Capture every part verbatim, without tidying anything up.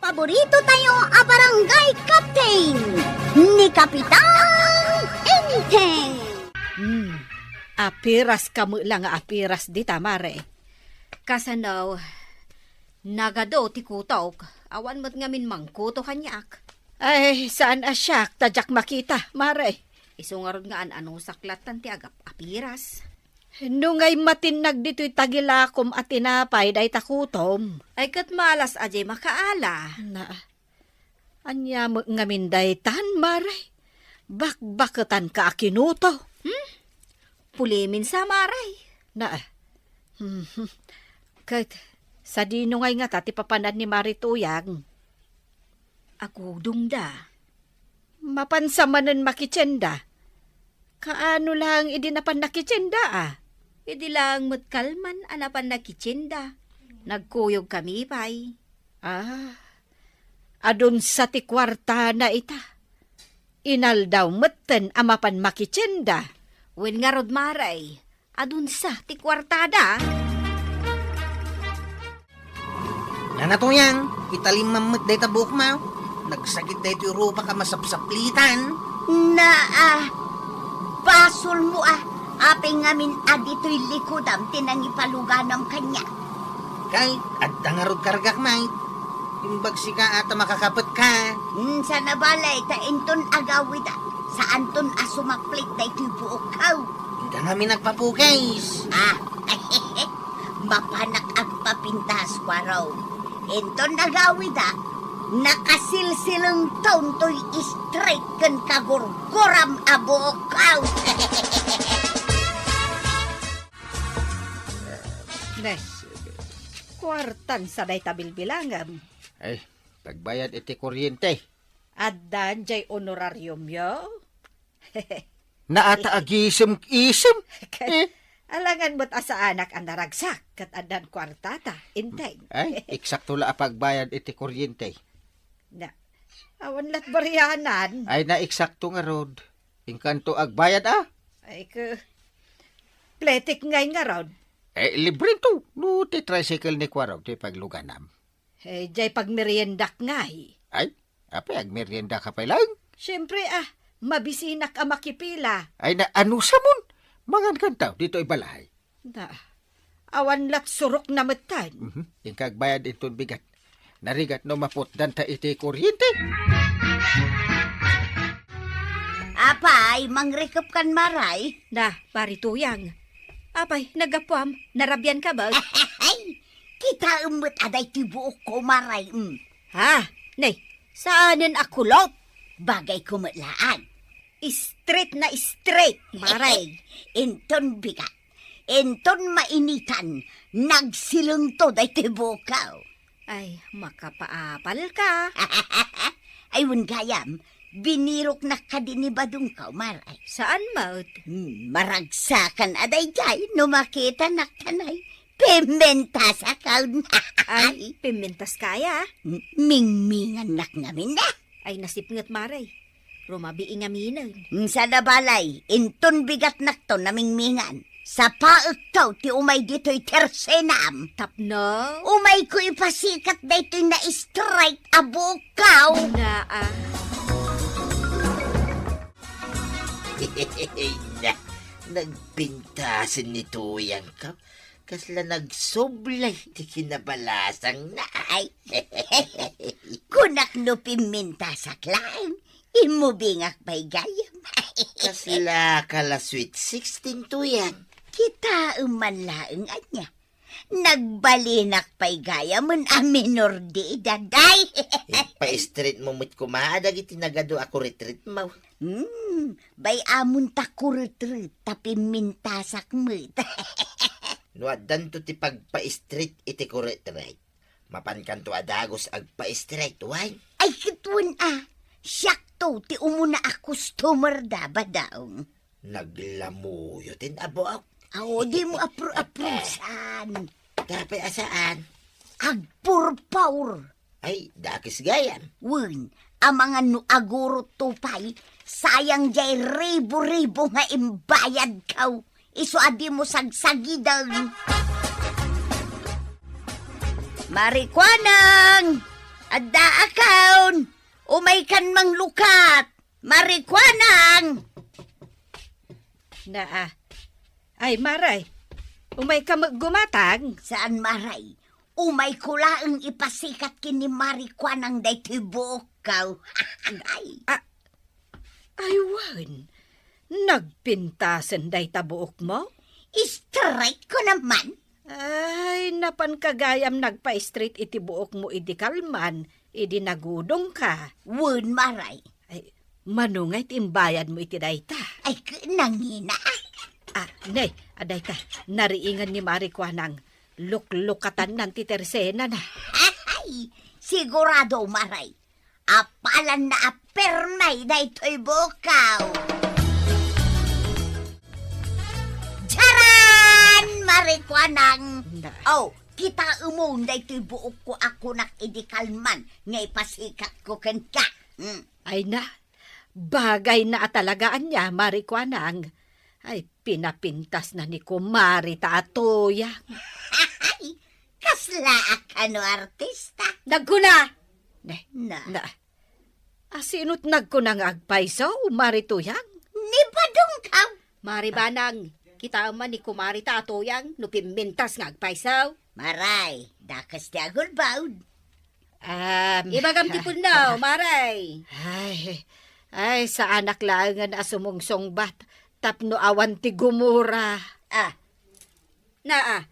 Paborito tayo a barangay captain, ni Kapitan Enteng. Hmm, apiras ka met la nga apiras dita, Mare. Kasano, nagadu ti kutok, awan met ngamin mangkuto kaniak. Ay, saan a siak, ta diak makita, Mare. Isu ngarud nga an-anusak lattan ti agap-apiras. No ngay matinnag ditoy tagilakom a tinapay dayta kutom. Ay, ket malas a diay makaala. Na, ania met ngamin daytan, Mare? Bakbaketanka a kinuto. Hmm? Pulimin sa, Mare. Na, hmm, ket sadino ngay ngata ti papanan ni Mare Tuyang? Agudongda. Mapansa manen makitienda. Kaano laeng idi napan nakitienda, a? Idi laeng met kalman a napan nakitienda. Nagkuyogkami pay. Ah, adunsa ti kuartana ita. Inaldaw metten a mapan makitienda. Wen ngarud, Mare, adunsa ti kuartada. Nana Tuyang, italimmam met dayta buokmo. Nagsakit daytoy rupak a masapsaplitan. Naa, basolmo a, apay ngamin a ditoy likodam ti nangipaluganam kaniak. Kay, adda ngarud kargak, May. Imbag sika a ta makakapetka. Hmm, sana balay, ta inton agawida, saanton a sumaplit daytoy buokko. Inka ngamin agpapukis. Ah, mapanak agpapintas, Kuarong. Inton nagawida, nakasilsilengton toy straight ken kagurguram a buokko. Nes, kuartan sa dayta bilbilangem. Ay, pagbayad iti kuryente. Addan jay honorariumyo? Naata agisem-isem. Eh? Alangan met a saanak a naragsak ket addan kuartata, Enteng. Ay, eksakto la a pagbayad iti kuryente. Na, awan lat barianan. Ay, na eksakto ngarud. Inkanto agbayad, a? Ay, ke, pletik ngay ngarud. Eh, librento. No, ti tricycle ni Kuarog, ti pagluganam. Eh, jay pagmeriendak ngay. Ay, apay, agmerienda ka pay laeng? Siempre, a, mabisinak a makipila. Ay, na, ano samon? Mangan kantaw, ditoy balay. Na, awan lat surok na metten. Mhm. Inka agbayad inton bigat. Narigat no maputdanta iti kuryente. Apay, mangrikep kan Maray? Na, Pari Tuyang. Apay, naggapuam, narabian ka ba? Ay, kitaem met a daytoy buokko, Maray, mm. Ha? Ne, saanen a kulot? Bagay ko met laang. Straight na straight, Maray. Inton bigat. Inton mainitan, nagsilengto daytoy buokko. Ay, makapaapal ka. Ay, wen gayam, biniroknak kadi ni badongko, Maray. Saan met? Hmm, maragsakan a daydiay no makitanak tanay. Pimentas a kaon. Ay, pimentas kaya? M-, mingmingannak ngamin, a? Ay, nasipnget, Maray. Rumabii ngaminen. Sada balay, inton bigatnakto namingmingan. Sapaekto ti umay ditoy tersenam. Tapno? Umayko ipasikat daytoy na-strike a bukaw. Naa. Na, nagpintasen ni Tuyang ka. Kasla nagsublay ti kinabalasangna, ay. Kunak no pimmintasak laeng, immubingak pay gayam. Kasla ka la sweet sixteen, Tuyang. Kitaem man laeng ania. Nagbalinak pay gayamen a minor de edad, ay. Ipa-straight mo met koma dagiti nagadu a kuritritmo. Hmm, bay-amon ta kuritrit, ta pimmintasak met. No addanto ti pagpa-straight iti kuritrit, mapankanto a dagus agpa-straight, wen? Ay, ket wen a, siakto ti umuna a customer da, badaw. Naglamuyo ti nabuok. Aw, dimo apro-aprosan. Tapay a saan? Agpurpur. Ay, dakes gayam. Wen, amangan no agurotto pay, sayang jay ribu-ribu nga imbayadko. Isu a dimo sagsagiden. Marikuanang! Adda akon! Umaykan manglukat! Marikuanang! Naa. Ay, Maray. Umayka met gumatang? Saan, Maray. Umayko laeng ipasikat ken ni Marikuanang daytoy buokko. Ay. Ah, ay, wen. Nagpintasen dayta buokmo? Straight ko naman. Ay, napanka gayam nagpa-straight iti buokmo idi kalman, idi nagudongka. Wen, Maray. Ay, mano ngay ti imbayadmo iti dayta? Ay, k-, nangina. Ah, ne, adayta, nariingan ni Marikuanang. Luklukatannan ti tersenana. Ay, sigurado, Maray. Apalanna a permi daytoy buokko. Jaran! Marikuanang! Na. Oh, kitaemon daytoy buokko a kunak idi kalman nga ipasikatko kenka. Hmm. Ay na, bagay na a talaga ania, Marikuanang. Ay, pinapintasna ni Kumari ta a tuyang. Kasla a kano artista. Nagkuna! Ne, na. Na. Asino't nagkuna nga agpayso, Mari Tuyang? Ni Badongkaw. Mari Banang, kitaem man ni Kumari ta a Tuyang no pimmintas nga agpayso. Maray, dakes ti agulbod. Um, ibagam ti pudno, Maray. Ay, ay, saanak laengen a sumungsungbat tapno awan ti gumura. Ah, Naa,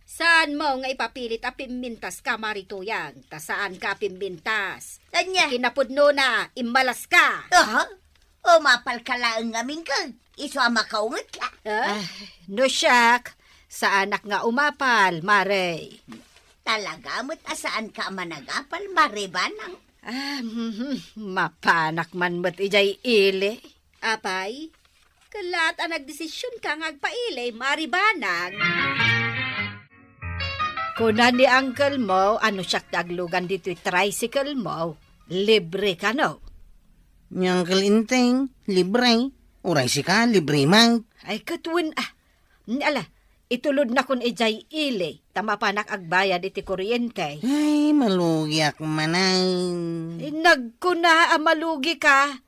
saanmo nga ipapilit a pimmintaska, Mari Tuyang, ta saanka a pimmintas. Ania? Kinapudnona, immalaska. Aha? Umapalka laeng ngamin ket isu a makaungetka. Ha? Ah, no siak, saanak nga umapal, Mare. Talaga met a saanka a managapal, Mare Banang. Ah, mhm, mapanak man met idiay ili. Apay, Kalaat a nagdesisionka nga agpaili, Mari Banang. Kuna ni uncle mo, a no siak ti aglugan ditoy tricycle mo, libre kano? Ni Uncle Enteng, libre. Uray sika, libre man. Ay, ket wen, ah. Ala, itulodnakon idiay ili, ta mapanak agbayad iti kuryente. Ay, malugiak manen. Ay, nagkuna a malugika.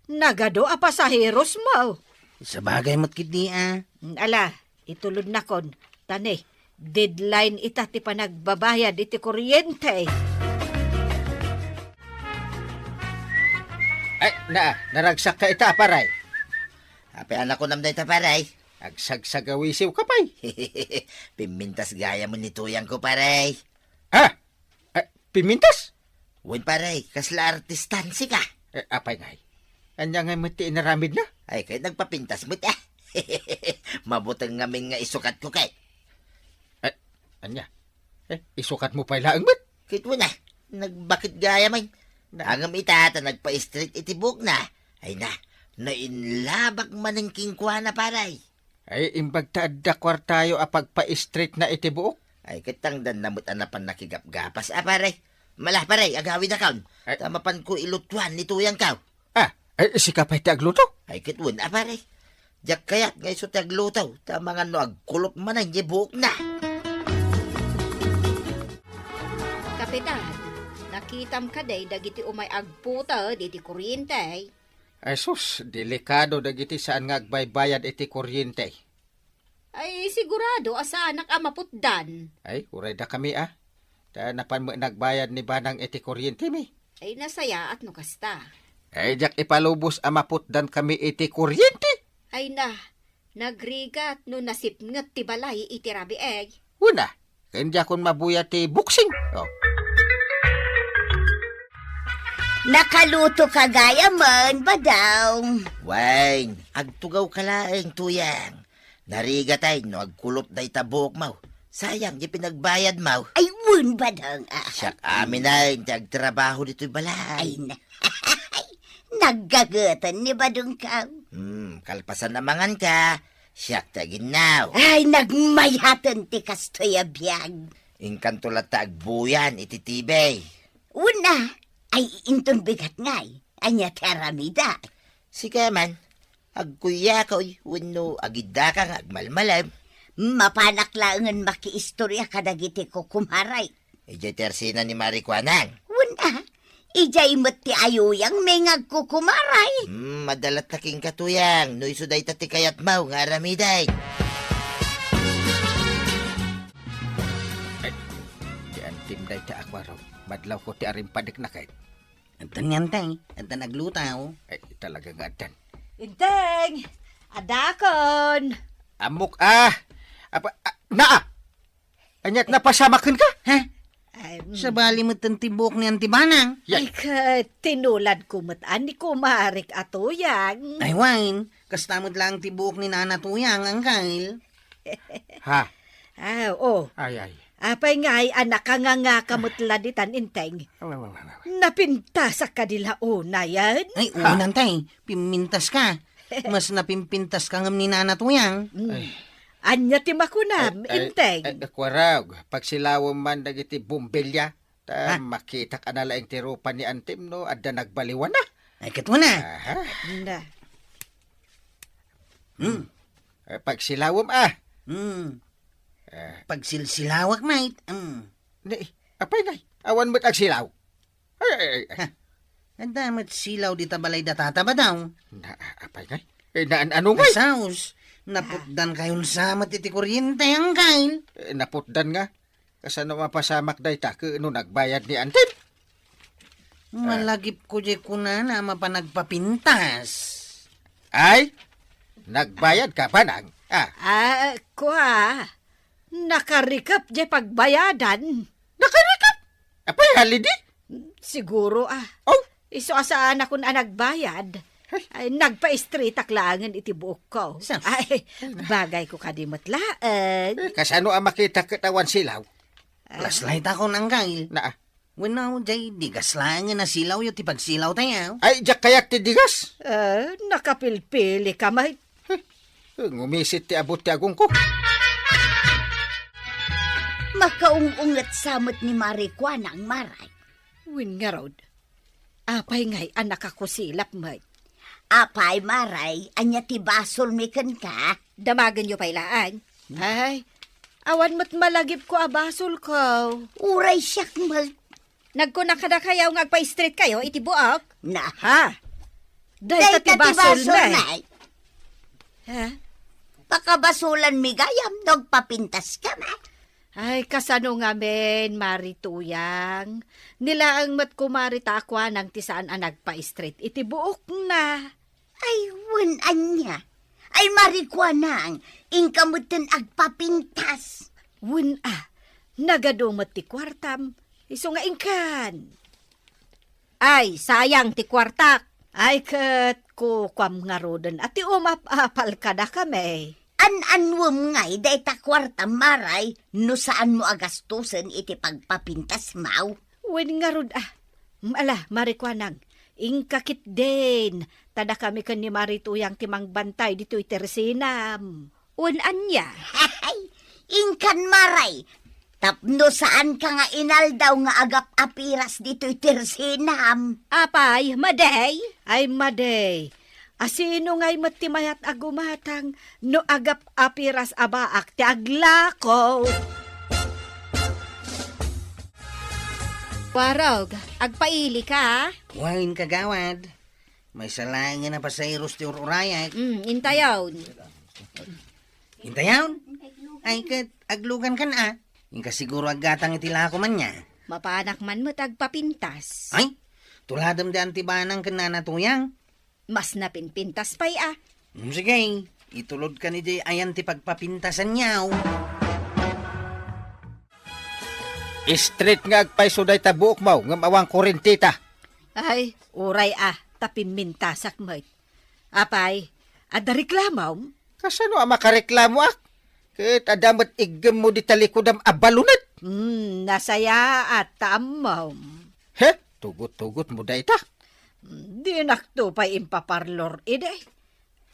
Nagadu a pasaheros mo. Sabagay met ketdi a. Ala, itulodnakon. Ta ne, deadline ita ti panagbabayad iti kuryente. Ay, na, naragsakka ita, paray. Apay a nakunam dayta, paray? Agsagsagawisiwka pay. Pimmintas gayam ni tuyangko, paray. Ha? Eh, pimintas? Wen, pare, kasla artistan sika. Eh, apay ngay? Ania ngay met ti inaramidna? Ay, ket nagpapintas met, eh. Mabuteng ngamin nga isukatko, ket. Eh, ania? Eh, isukatmo pay laeng met? Ket wen, ah, nagbakit gayam. Na- Ngem ita, ta nagpa-straight iti buokna. Ay na, nainlabak manen kenkuana, pare. Ay, imbag ta adda kuartayo a pagpa-straight na iti buok. Ay, ket tangdanna met a napan nakigapgapas a, pare. Mala, pare, agawidakon. Ay. Ta mapanko ilutuan ni tuyangko. Ah, ay, sika pay ti agluto? Ay, ket wen a, pare. Diak kayat nga isu ti agluto, ta mangan no agkulop manen ti buokna. Kapitan, nakitam kadi dagiti umay agputed iti kuryente? Ay sus, delikado dagiti saan nga agbaybayad iti kuryente. Ay, sigurado a saanak a maputdan. Ay, uray dakami a. Ta napan met nagbayad ni Banang iti kuryentemi. Ay, nasayaat no kasta. Ay, diak ipalubos a maputdankami iti kuryente. Ay na, nagrigat no nasipnget ti balay iti rabii. Una, ken diakon mabuya ti boxing. Oh. Nakaluto ka gayam, Badong. Wen, agtugawka laeng, tuyang. Narigatay no agkulop dayta buokmo. Sayang ti pinagbayadmo. Ay, wen, Badong. Ah. Siak amin ti agtrabaho ditoy balay. Ay, na. Naggageten ni Badongko. Hmm, kalpasan a manganka, siak ti aginnaw. Ay, nagmayaten ti kastoy a biag. Inkanto latta agbuyan iti T V. Una, ay inton bigat ngay. Ania ti aramida? Sika man, agkuyakoy wenno agiddaka nga agmalmalem. Mapanak laengen makiistorya kadagiti kukumaray. Idiay tersena ni Mari Kuanang. Ah, idiay met ti ayuyangmi nga agkukumaray. Hmm, adda latta kenka, Tuyang, no isu dayta ti kayatmo nga aramiden. Ay, ti antim dayta a kuaro. Madlawko ti arimpadekna ket. Addan nga, Antay. Addan aglutaw. Ay, talaga nga addan. Inteng! Adakon! Ammok, ah! Apa, ah, naa! Ania't napasamakenka? Ha? Ay, mm. Sabali met ti buok ni Anti Banang. Yay. Ay, ket tinuladko met a ni kumarik a Tuyang. Ay, wen, kasta met laeng ti buok ni Nana Tuyang, Angkel. Ha? Ah, oo. Ay, ay. Apay ngay a nakangangaka met la ditan, Inteng? Aw, aw, aw, aw, aw. Napintasak kadi la unayen? Ay, Ha? Unantay, pimmintaska. Mas napimpintaska ngem ni Nana Tuyang. Mm. Ay. Ania ti makunam, Ay, ay, Inteng? Ay, kuarog, pagsilawem man dagiti bombilya. Ta Ha? makitak a nalaing ti rupa ni Antim no adda nagbaliwana. Ay, ket una. Aha. Na. Hmm. Eh, pagsilawem, ah. Hmm. Eh. Pagsilsilawak, mate. Hmm. Ni, apay ngay, awan met agsilaw. Ay, ay, ay, ay. Ha. Adda met silaw dita balay da tata ba daw? Na, apay ngay? Eh, na, an-, ano ngay? Asaus, naputdan kayon sa met iti kuryente, Angkel. Eh, naputdan nga. Kasano mapasamak dayta ket no nagbayad ni Antim? Ah. Malagipko diay kunana a mapan agpapintas. Ay, nagbayad ka, Banang? Ah. Ah, kua, nakarikep diay pagbayadan. Nakarikep? Apay, halidi? Siguro, ah. Oh? Isu a saanakon a nagbayad. Ay. Ay, nagpa-straightak laengen iti buokko. Sus. Ay, bagayko kadi met laeng. Eh, kasano a makita ket awan silaw? Ah. Flashlight ako, Angkel. Naa. Wenno, diay digas laengen a silawyo ti pagsilawtayo. Ay, diak kayat ti digas. Eh, nakapilpili ka met. Eh, ngumisit ti abut ti agongko. Makaung-unget sa met ni Marikuanang, Maray. Wen ngarud, apay ngay a nakakusilap met? Apay, Maray, ania ti basolmi kenka? Damagenyo pay laeng. Ay, awan met malagipko a basolko. Uray siak met. Nagkuna kadakayo nga agpa-straight kayo iti buok? Na. Ha? Dayta ti basolmi. Ha? Pakabasolanmi gayam no agpapintaska met. Ay, kasano ngamin, Mari Tuyang? Ni laeng met kumari ta akuanang ti saan a nagpa-straight iti buokna. Ay, wen ania? Ay, Mari Kuanang, inka metten agpapintas. Wen a, nagadu met ti kuartam, isu nga inkan. Ay, sayang ti kuartak. Ay, ket kukuam ngaruden a ti umap-apal kadakami. An-anuem ngay dayta kuartam, Maray, no saanmo a gastusen iti pagpapintasmaw? Wen ngarud a. Mm, ala, Mari Kuanang, inka ketdin, ta dakami ken ni Mari Tuyang ti mangbantay ditoy tersinam. Wen ania? Ay, inkan, Maray, tapno saanka nga inaldaw nga agap-apiras ditoy tersinam. Apay, madi? Ay, madi. A sino ngay met ti mayat a gumatang no agap-apiras a baak ti aglako? Warog, agpaili ka? Wen, kagawad. Maysa laengen a pasahero ti ur-urayak. Mm, intayon. Intayon? Ay, ket aglugan kan a. Inka siguro aggatang iti lako man nia. Mapanak man met agpapintas. Ay, tuladem di Anti Banang ken Nana Tuyang. Mas napinpintas pay a. Mm, sige, itulod ka ni di ayan ti pagpapintasan niaw. Straight nga agpayso dayta buokmo, ngem awan kurenteta. Ay, uray a, ta pimmintasak met. Apay, adda reklamom? Kasano a makareklamoak? Ket adda met iggemmo dita likodam a balunet. Hmm, nasayaat ta ammom. He? Tugot-tugotmo dayta? Hmm, dinakto pay impaparlor idi.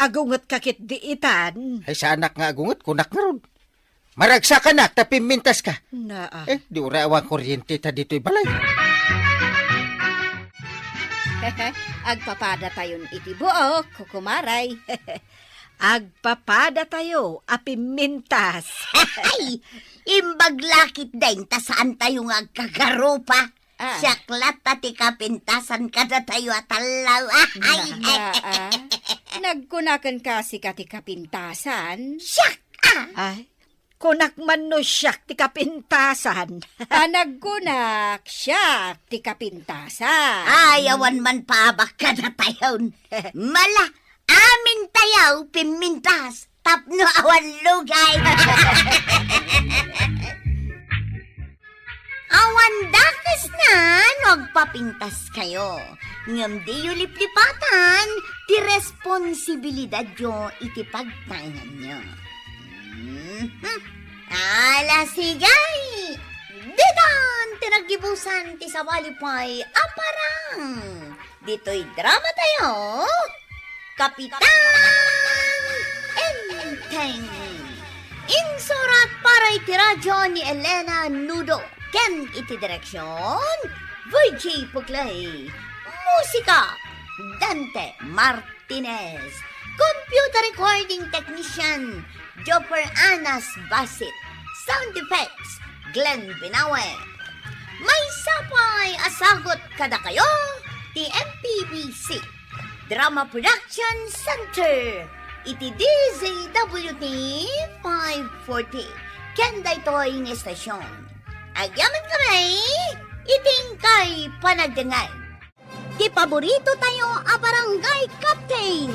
Agungetka ketdi itan. Ay, saanak nga agunget, kunak ngarud. Maragsakanak ta pimmintaska. Naa. Eh, di uray awan kuryenteta ditoy balay. Agpapadatayon iti buok, kukumaray. Agpapadatayo a pimmintas. Ay, imbag la ketdin ta saantayo nga agkagarupa. Ah. Siak latta ti kapintasan kadatayo a tallaw. Ay, na, ah. Nagkunakan kasi ka ti kapintasan? Siak, ah. Ay, kunak man no siak ti kapintasan. Ah, nagkunak, siak ti kapintasan. Ay, awan man paabak kadatayon. Mala, amin tayo pimmintas tapno awan lugay. Awan dakes na no agpapintas kayo. Ngem diyo liplipatan ti responsibilidadyo iti pagtaenganyo. Mhm. Ala, sige! Ditan ti naggibusan ti sabali pay a parang. Ditoy drama tayo, Kapitan Enteng. Insurat para iti radyo ni Elena Nudo ken iti direksyon, Virgie Puclay. Musika, Dante Martinez. Computer recording technician, Jopper Anas Basit. Sound effects, Glenn Binawe. Maysa pay a sagut kadakayo ti M P B C Drama Production Center iti D Z W T five forty ken daytoy nga estasyon. Agyaman kami iti inkay panagdengngeg. Ti paborito tayo a barangay captain,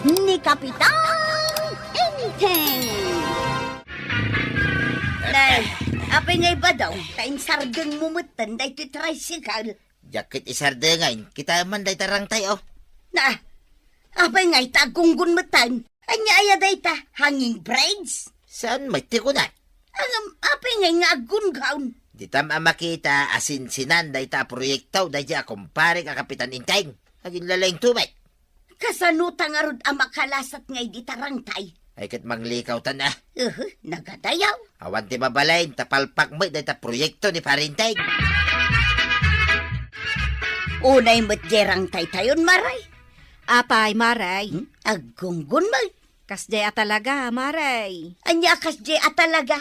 ni Kapitan Enteng. Nay, apay nga ibadaw, ta insardengmo metten daytoy tricycle. Diak ket isardengen, kita man dayta rangtay, oh. Na, apay nga ita aggunggong metten? Ania aya dayta, hanging bridge? Saan met ti kunak? Ngem, apay ngay nga aggunggong? Ditam a makita a sinsinan dayta a proyekto daydi a kumparek a Kapitan Enteng. Aginlalengto met. Kasano ta ngarud a makalasat ngay dita rangtay? Ay, ket manglikawtan a. Uhu, nagadayaw. Awan ti mabalin, ta palpak met dayta proyekto ni Pare Enteng. Unay met diay rangtay tayon, Maray. Apay, Maray? Hmm? Aggunggong met. Kasdiay a talaga, Maray. Ania kasdiay a talaga?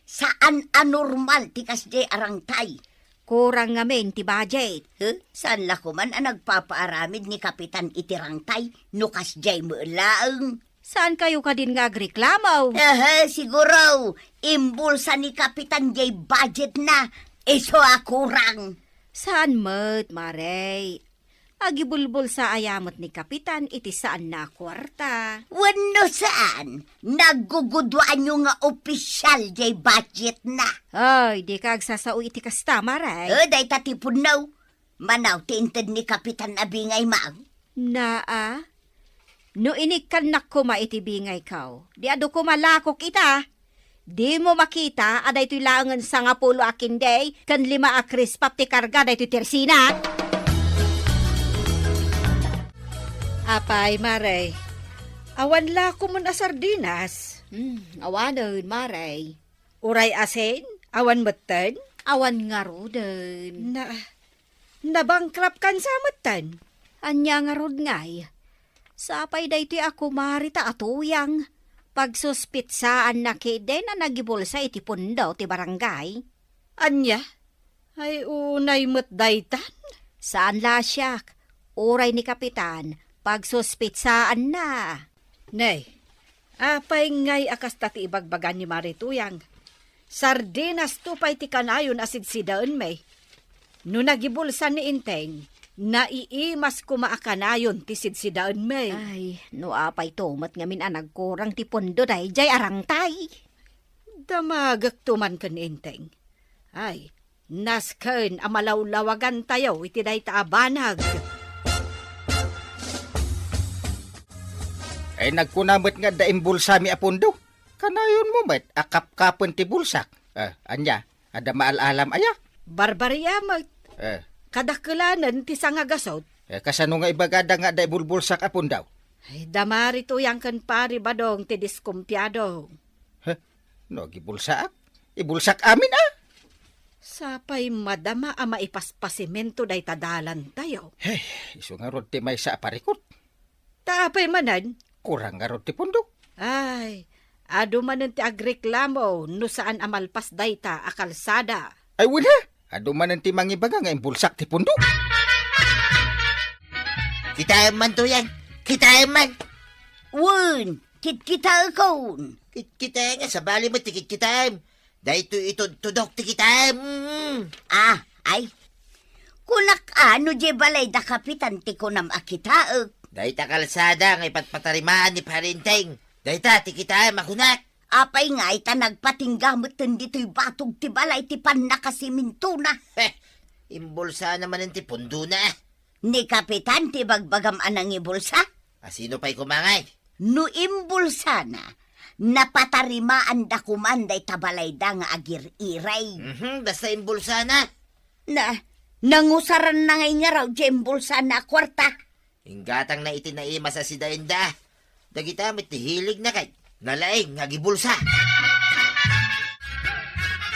Saan a normal ti kasdiay a rangtay. Kurang ngamin ti budget. Huh? Saan la koman a nagpapaaramid ni Kapitan iti rangtay no kasdiay met laeng? Saan kayo kadin nga agreklamo? Aha, siguro, imbulsa ni Kapitan diay budget na, isu a kurang. Saan met, Maray? Agibulbulsa aya met ni Kapitan iti saanna a kuarta. Wenno saan, nagguguduaanyo nga opisial diay budget na. Ay, dika agsasao iti kasta, Maray. Eh, dayta ti punnaw. Manaw ti inted ni Kapitan a bingay, Mang. Naa, no inikkannak koma iti bingayko, di adu koma lakok ita. Dimo makita a daytoy laengen sangapulo a kinday ken lima a krispap ti karga daytoy tersina? Apay, Maray, awan la koman a sardinas? Hmm, awanen, Maray. Uray asin? Awan metten? Awan ngaruden. Na, Nabankrupt kan sa metten? Ania ngarud ngay? Sapay daytoy a kumarita a Tuyang. Pagsuspitsaanna ketdin a nagibulsa iti pundo ti barangay. Ania? Ay, unay met daytan? Saan la siak. Uray ni Kapitan, pagsuspitsaanna. Nay, apay ngay a kasta ti ibagbaga ni Mari Tuyang? Sardinas to pay ti kanayon a sidsidaenmi. No nagibulsa ni Enteng, naiimas koma a kanayon ti sidsidaenmi. Ay, no apay to met ngamin a nagkurang ti pundo daydiay a rangtay. Damagek to man ken Enteng. Ay, nasken a malawlawagantayo iti dayta a banag. Ay, nagkuna met nga adda imbulsami a pundo. Kanayonmo met a kapkapen ti bulsak. Eh, ania? Adda maal-alam aya? Barbaria met. Eh. Kadakkelanen ti sangagasut. Eh, kasano nga ibagada nga adda ibulbulsak a pundo? Ay, da Mari Tuyang ken Pari Badong ti diskumpiado. Heh? No agibulsaak, ibulsak amin a. Sapay madama a maipaspasimento dayta dalantayo. Heh, isu ngarud ti maysa a parikut. Ta apay manen? Kurang ngarud ti pundo. Ay, adu manen ti agreklamo no saan a malpas dayta a kalsada. Ay, wen, ha? Adu manen ti mangibaga nga imbulsak ti pundo. Kitaem man, Tuyang. Kitaem man. Wen, kitkitaekon. Kit-, kitaem nga, sabali met ti kitkitaem. Daytoy itudtudok ti kitaem. Mm. Ah, ay. Kunak a, no diay balay da Kapitan ti kunam a kitaek. Dayta kalsada nga ipatpatarimaan ni Pari Enteng. Dayta ti kitaem a kunak. Apay ngay ta nagpatingga metten ditoy batog ti balay ti pannakasimintona? Heh, imbulsana manen ti pundona. Ni Kapitan ti bagbagam a nangibulsa? A, sino pay koma ngay? No imbulsana, napatarimaanda koman dayta balayda nga agir-iray. Mhm, basta imbulsana. Na, nangusaranna ngay ngarud diay imbulsana a kuarta. Inggatangna iti naimas a sidaenda. Dagita met ti hiligna ket nalaing nga agibulsa.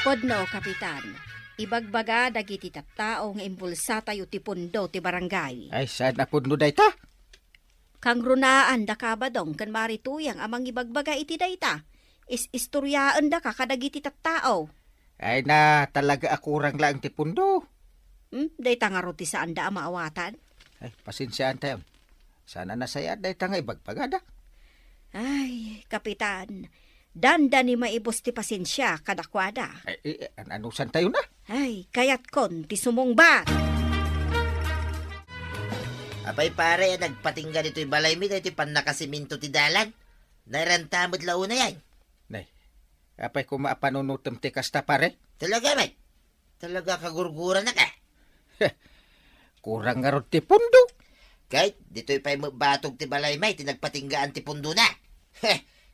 Pudno, Kapitan. Ibagbaga dagiti tattao nga imbulsatayo ti pundo ti barangay. Ay, saan a pudno dayta? Kangrunaan da Kabadong ken Mari Tuyang a mangibagbaga iti dayta. Is-istoriaendaka kadagiti tattao. Ay na, talaga a kurang laeng ti pundo. Hmm, dayta ngarud ti saanda a maawatan? Ay, pasensiaentayo. Saan a nasayaat dayta nga ibagbagada. Ay, Kapitan, dandani maibus ti pasensia kadakuada. Ay, eh, eh, an-, anusantayo na? Ay, kayatkon ti sumungbat. Apay, pare, a nagpatingga ditoy balaymi daytoy pannakasiminto ti dalan? Nairanta met la unay, ay? Nay, apay koma a panunotem ti kasta, pare? Talaga met. Talaga kagurguranak, a. Kurang ngarud ti pundo. Ket ditoy pay met batog ti balaymi ti nagpatinggaan ti pundona.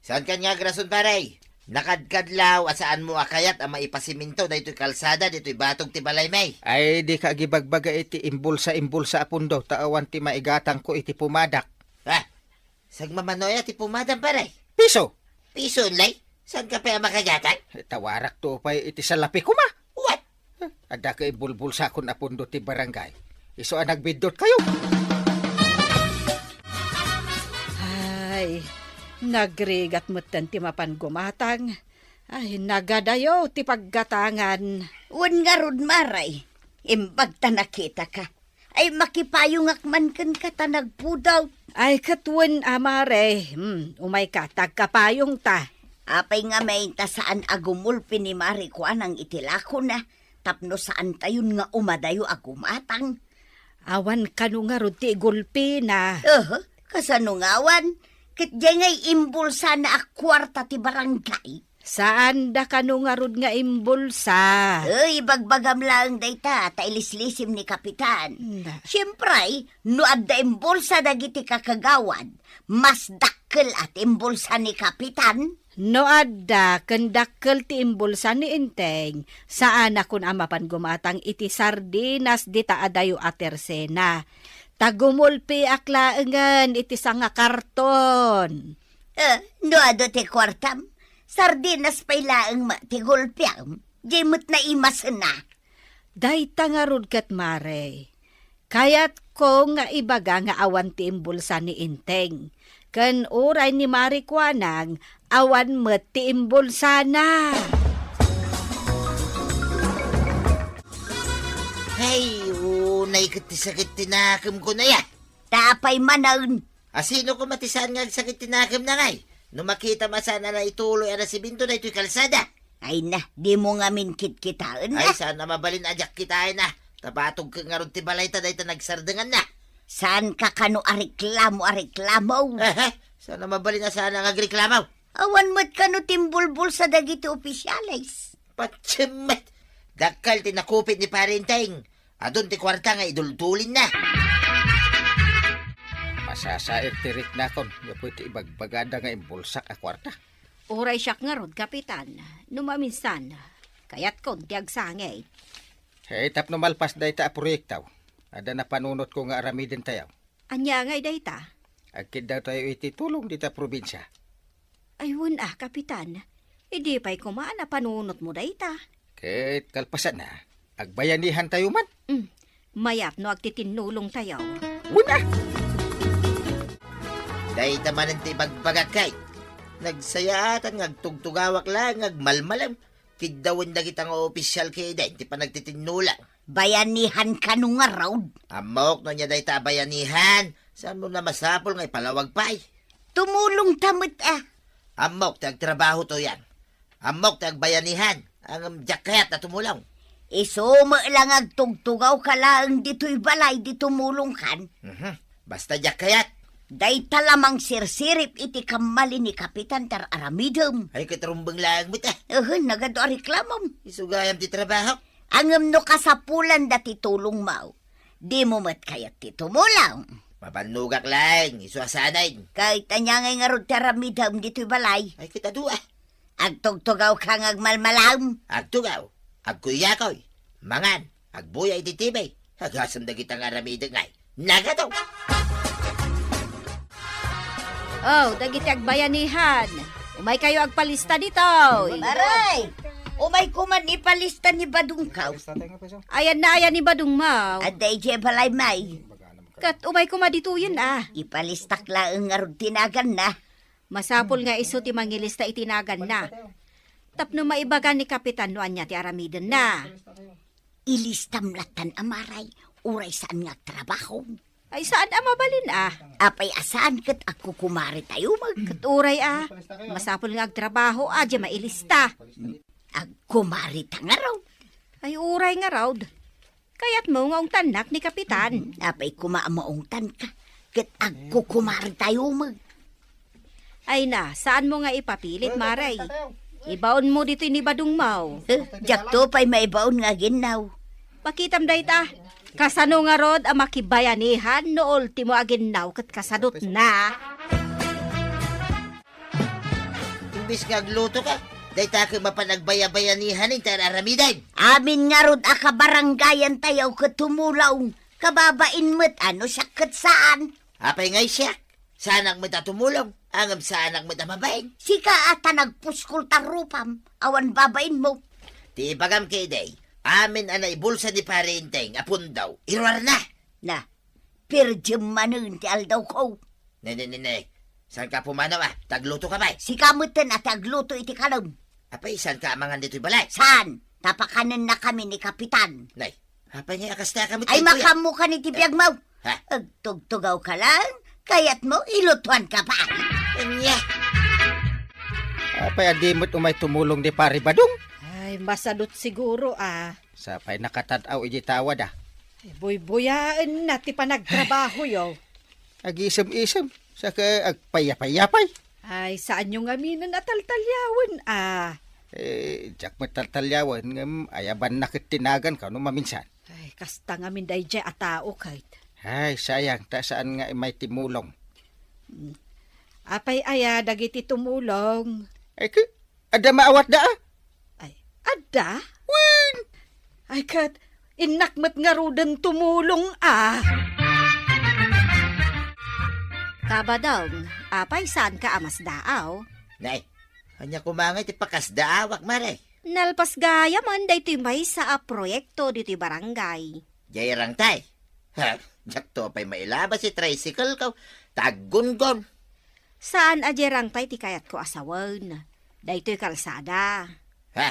Saankan nga agrason, pare? Nakadkadlaw a saanmo a kayat a maipasiminto daytoy kalsada ditoy batog ti balaymi. Ay, dika agibagbaga iti imbulsa-imbulsa a pundo ta awan ti maigatangko iti pumadak. Ha? Sagmamano aya ti pumadam, pare? Piso. Piso unlay? Saanka pay a makagatang? Tawarakto pay iti salapi koma. What? Addaka imbulbulsakon a pundo ti barangay. Isu a nagbidduttayo. Ay, nagrigat metten ti mapan gumatang. Ay, nagadayo ti paggatangan. Wen ngarud, Mari, imbag ta nakitaka. Ay, makipayongak man kenka ta nagpudot. Ay, ket wen a, Mari. Hmm, umayka, ta agkapayongta. Apay ngamin ta saan a gumulpi ni Mari Kuanang iti lakona, tapno saantayon nga umadayo a gumatang? Awan kano ngarud ti igulpina. Aha, kasano nga awan? Ket diay ngay imbulsana a kuarta ti barangay. Saanda kano ngarud nga imbulsa? Ay, ibagbagam laeng dayta, ta ilislisim ni Kapitan. Na. Siempre, no adda imbulsa dagiti kakagawad, mas dakkel a ti imbulsa ni Kapitan. No adda ken dakkel ti imbulsa ni Enteng, saanakon a mapan gumatang iti sardinas dita adayo a tersena. Ta gumulpiak laengen iti sangakarton. Eh, no adu ti kuartam, sardinas pay laeng met ti gulpiam, di met naimasenna. Dayta ngarud ket, Mari. Kayatko nga ibaga nga awan ti imbulsa ni Enteng. Ken uray ni Mari Kuanang, awan met ti imbulsana. Ay, unay ket ti sakit ti nakemko na ya. Ta apay manen? A, sino koma ti saan nga agsakit ti nakemna ngay? No makitam a saan a naituloy a nasiminto daytoy kalsada. Ay na, dimo ngamin kitkitaen na. Ay, saan a mabalin a diak kitaen na. Ta batog ket ngarud ti balayta dayta nagsardenganna. Saanka kano a reklamo a reklamo? Ehe, saan a mabalin a saan nga agreklamo? Awan met kano ti imbulbulsa dagiti opisyales. Patsemmet! Dakkel ti nakupit ni Pari Enteng. Adun ti kuarta nga iduldulinna. Masasair ti riknakon, gapu iti ibagbagada nga imbulsak a kuarta. Uray siak ngarud, Kapitan, no maminsan, kayatkon ti agsangit. Hey, tapno malpas dayta a proyekto, adda napanunotko nga aramidentayo. Ania ngay dayta? Agkiddawtayo iti tulong dita probinsia. Ay, wen a, Kapitan. Idi pay koma a napanunotmo dayta. Ket kalpasanna, agbayanihantayo man. Mm, mayat no agtitinnulongtayo. Wen a! Dayta manen ti ibagbagak, kay nagsayaatan nga agtugtugawak laeng nga agmalmalem. Kiddawen dagita nga opisyal kadi ti panagtitinnulang. Bayanihan kano ngarud? Ammok no ania dayta a bayanihan. Saan mo na masapul nga ipalawag pay? Tumulong ta met, ah. Ammok ti agtrabaho to yan. Ammok ti agbayanihan. Ngem diak kayat a tumulong. Isu met la nga agtugtugawka laeng ditoy balay di tumulongkan. Mhm. Basta diak kayat. Dayta la mangsirsirip iti kammali ni Kapitan ti ar-aramidem. Ay, ket rumbeng laeng met, ah. Ehen, nagadu a reklamom. Isu gayam ti trabaho. Ngem no kasapulanda ti tulongmo, dimo met kayat ti tumulong. Mabannogak laeng, isu a saanen. Ket ania ngay ngarud ti aramidem ditoy balay? Ay, ket adu, ah. Agtugtugawka nga agmalmalam. Agtugaw, agkuykuy, mangan, agbuya iti T V. Agasem dagita nga aramidek ngay. Nagadu! Oh, dagiti agbayanihan. Umaykayo agpalista ditoy. Maray! Umay koma ipalista ni Badongko. Ayanna aya ni Badongmo? Adda idiay balay, May. Ket umay koma ditoyen, ah. Ipalistak laeng ngarud ti naganna. Masapul nga isu ti mangilista iti naganna. Tapno maibaga ni Kapitan no ania ti aramidenna. Ilistam lattan a, Maray, uray saan nga agtrabaho. Ay, saan a mabalin, ah. Apay a saan ket agkukumaritayo met. Ket uray, ah. Masapul nga agtrabaho, a, di mailista. Agkumarita ngarud. Ay, uray ngarud. Kayatmo nga ungtannak ni Kapitan? Apay koma a maungtanka, ket agkukumaritayo met. Ay na, saanmo nga ipapilit, Maray. Ibaonmo ditoy ni Badongmo. Eh, diakto pay maibaon nga aginnaw. Makitam dayta. Kasano ngarud a makibayanihan no ultimo aginnaw ket kasadutna? Imbes nga aglutoka, dayta ket mapan agbayabayanihan ti ar-aramiden. Amin ngarud a kabarangayantayo ket tumulong, kababain met a no siak ket saan. Apay ngay siak? Saanak met a tumulong, ngem saanak met a babain. Sika a ta nagpuskol ta rupam, awan babainmo. Ti ibagam kadi, amin a naibulsa ni Pare Enteng a pundaw, iruarna. Na, perdiem manen ti aldawko. Ne, ne, ne, ne. Saanka a pumanaw, a? Ta aglutoka pay. Sika metten a ti agluto iti kalem. Apay, saanka a mangan ditoy balay? Saan? Ta pakanennakami ni Kapitan. Nay, apay nga a kasta ka met? Ay, ditoy, a? Makaammokan iti biagmo. Ha? Agtugtugawka laeng, kayatmo, ilutoanka pay. Ania? Apay a di met umay tumulong ni Pare Badong? Ay, masadut siguro, a. Sapay nakatad-aw iti tawad, a. Ay, buybuyaenna ti panagtrabahoyo. Agisem-isem, saka agpayapayapay. Ay, saanyo ngaminen a taltaliawen, a. Eh, diak met taltaliawen, ngem ayabanna ket ti naganko no maminsan. Ay, kasta ngamin daydiay a tao, ket. Ay, sayang, ta saan nga imay ti mulong. Mm. Apay aya dagiti tumulong? Ay, ke, adda maawatda, a? Ay, adda? Wen! Ay, ket, innak met ngaruden tumulong, a. Kabadong, apay saanka a masdaaw? Nay, ania koma nga iti pakasdaawak, Mare? Nalpas gayamen daytoy maysa a proyekto ditoy barangay. Diay rangtay. Ha, diakto pay mailabas ti tricycle ko. Ta aggungon. Saan a diay rangtay ti kayatko a sawen. Daytoy kalsada. Ha?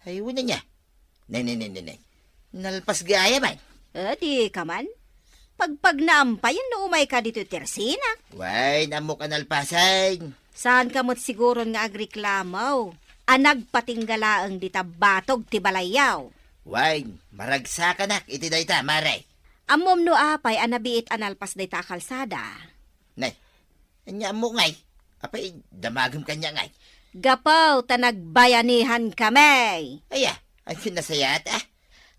Ay, wen ania. Ne, ne, ne, ne, ne. Nalpas gayamen. Eh, di ka man. Pagpagnaam pay no umayka ditoy tersinak. Wen, ammok a nalpasen. Saanka met siguron nga agreklamo a nagpatingga laeng dita batog ti balayyo? Wen, maragsakanak iti dayta, Mare. Ammom no apay a nabiit a nalpas dayta a kalsada? Nay, ania ammo ngay? Apay, damagem kaniak ngay? Gapu ta nagbayanihankami. Aya, ay, nasayaat, a.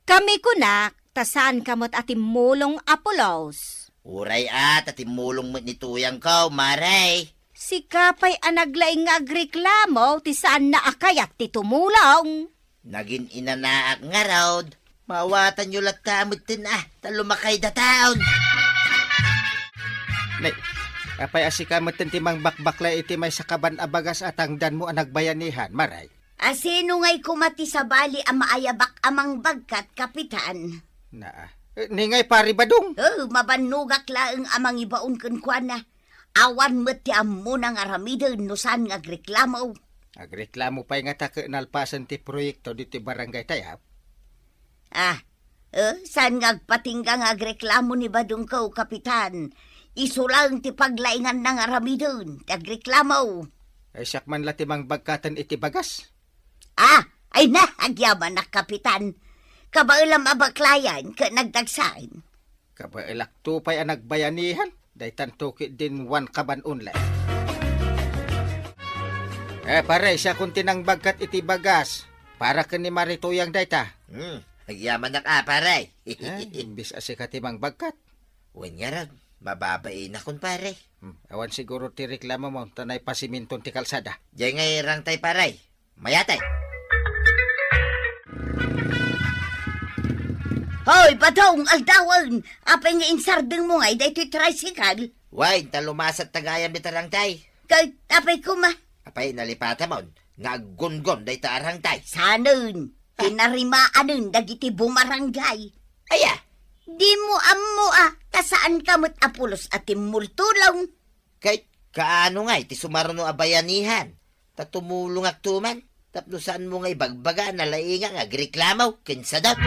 Kami kunak, ta saanka met a timmulong a pulos. Uray a, ta timmulong met ni tuyangko, Mare. Sika pay a naglaing nga agreklamo ti saanna a kayat ti tumulong. Nagin-inanaak ngarud, maawatanyo latta metten, a, ta lumakayda taon. Nay, apay a sika metten ti mangbakbaklay iti maysa kaban a bagas a tangdanmo a nagbayanihan, Mare? A sino ngay koma ti sabali a maayabak a mangbagkat, Kapitan? Naa. Eh, ni ngay Pare Badong? Oh, mabannogak laeng a mangibaon kenkuana. Awan met ti ammona nga aramiden no saan nga agreklamo. Agreklamo pay ngata ket nalpasen ti proyekto ditoy barangay tayo. Ah, eh, saan nga agpatingga nga agreklamo ni Badongko, Kapitan? Isu laeng ti paglainganna nga aramiden ti agreklamo. Ay, siak man la ti mangbagkaten iti bagas. Ah, ay na, agyamanak, Kapitan. Kabaelam a baklayan ket nagdagsaen. Kabaelakto pay a nagbayanihan, daytanto ketdin one kaban only. Eh, pare, siakon ti nangbagkat iti bagas. Para ken ni Mare Tuyang dayta. Hmm, agyamanak a, pare. Eh, imbis a sika ti mangbagkat. Wen ngarud, mababainakon, pare. Hmm, awan siguro ti reklamo mo, ta naipasiminton ti kalsada. Diay nga irangtay, pare. Mayatay. Hoy, Badong, aldawen! Apay nga insardeng mo ngay daytoy tricycle? Wen, ta lumasat ta gayam dita arangtay. Kay, apay kuma? Apay, nalipatamon nga aggungon dayta arangtay. Sanen, tinarimaanen dagiti bumarangay. Aya? Di mo ammo a, ta saan ka met a pulos a timmultulong. Kay, kaano ngay ti sumaruno a bayanihan? Ta tumulongakto man, tapno saanmo nga ibagbaga a nalaingak nga agreklamo ken sadot.